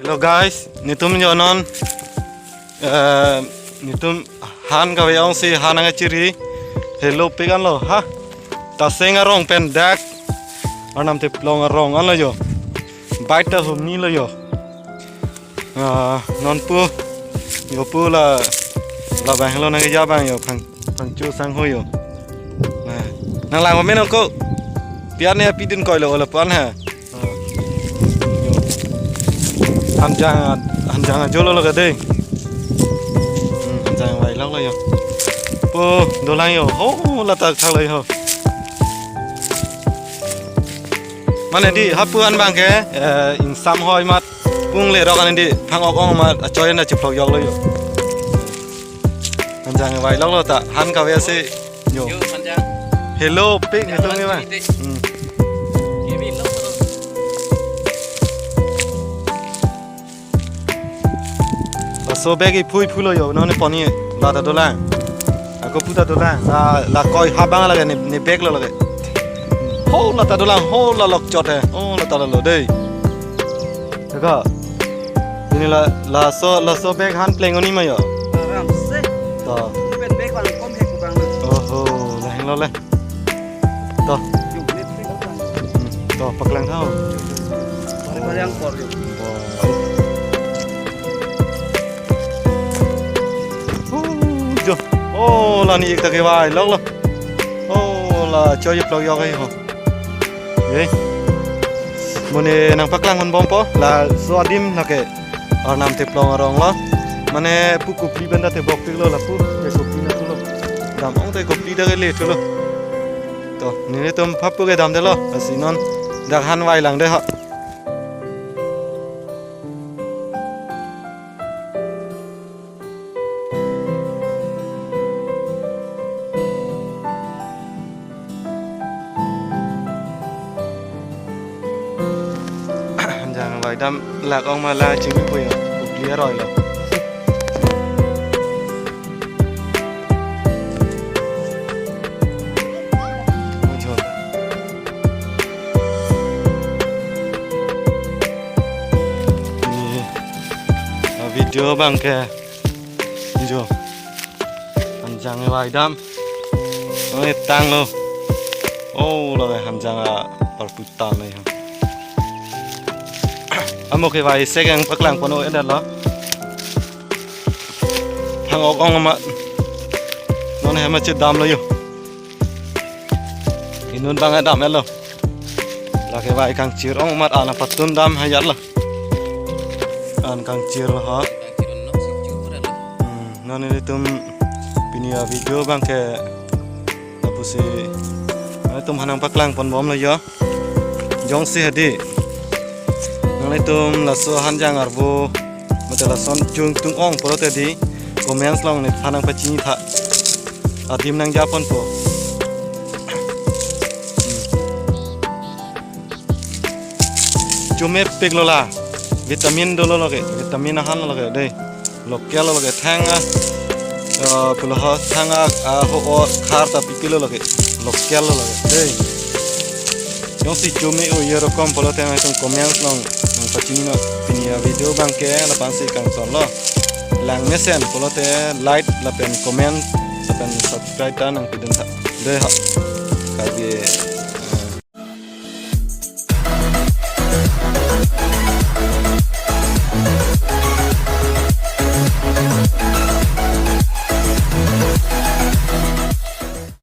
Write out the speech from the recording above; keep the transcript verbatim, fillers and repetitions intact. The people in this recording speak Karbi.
Hello guys, netum jo non, eh, netum han kave-ong si han nangchiri. Hello pik anlo ha. Taseng arong pen dak Arnam Teplong arong anlo jo. Bike ta humni lo jo. Ah, non pu, jo pu la, labang helo nangkeja abang jo, phang, phangcho sangho jo. Nah, nanglang pamen ko. Pian ne pidun koilo lapu-an ha. Ah, jo. Hanjang, hanjang ajolo lo ka dei. Hmm, hanjang vailok lo jo. Pu dolang jo. Oh, latak thak lo jo. Mane dei, hapu-an abangke, eh, ingsam hoi amat, pung le rok an dei, phang-ok-ong amat, achoi na chiphlok joklo jo. Hanjang vailok lo ta, han kave si, jo. Jo, hanjang. Hello pik netum ke bang. Dei. Hmm. Kevin lo. Laso bag iphu iphu lo jo, non ne pon-i, la ta dolang. Ako pu ta dolang. La, la koi habang lake ne, ne bag lo lake. Ho la ta dolang, ho la lok chot he. Oh la ta lo dei. Thaka. Ini la, laso, laso bag han pleng oni ma jo. Aram se. To. Pen bag bang kom he ku bang. Oho, la heng lo le. To. Yuk, lihat, lihat, lihat. Hmm, to, paklang tha. Bari bari angkor yuk. Oh, jo. Oh, la ne-ik ta kevailok lo. Oh, la choi phlok jok hai ho. Ye. Mo ne nangpaklang hon bompo, laso adim lake Arnam Teplong arong lo. Mane pu Kopili pen ta tebok pik lo lapu, ye Kopili na thulo. Dam-ong te Kopili ta kele thulo. To, netum hapu ke damdetlo, lasi non dak han vailang dei ha. Jang vaidam lak-ong ma la chingki pu jo, Kopili aroi lo. Jo. Ini, ah, video abangke. Jo. Hanjang vaidam. Oh, tanglo. Oh, lake hanjang aparputan lo. Amo kevai sek nangpaklang pon-o-et lo. Phang-ok-ong amat. Non he ma chedam lo jo. Inut abang dam-et lo. Lake vai kangchir-ong amat, an apatun dam hajat lo. An kangchir lo ha. Hmm, non netum pini avideo abangke lapusi netum han nangpaklang pon bom lo jo. Jongsi hedi nanglitum laso hanjang arvo mate lason jung tung-ong pulote dei comments along nephan nangpachini tha. Adim nangja ponpo. Hmm. Chomepik lo la. Vitamin dolo lake, vitamin ahan lo lake dei. Local lo lake, thang a, eh, pulo ho thang a, ah, ho-o khar ta pipi lo lake. Local lo lake dei. Jongsi chome-o ye rokom pulote nangtum comments along nangpachini non. Pini avideo abangke lapu-ansi kangsam lo. Lang mesen pulote like lapen comment lapen subscribe ta nangpidun tha. Dei ha. Karbi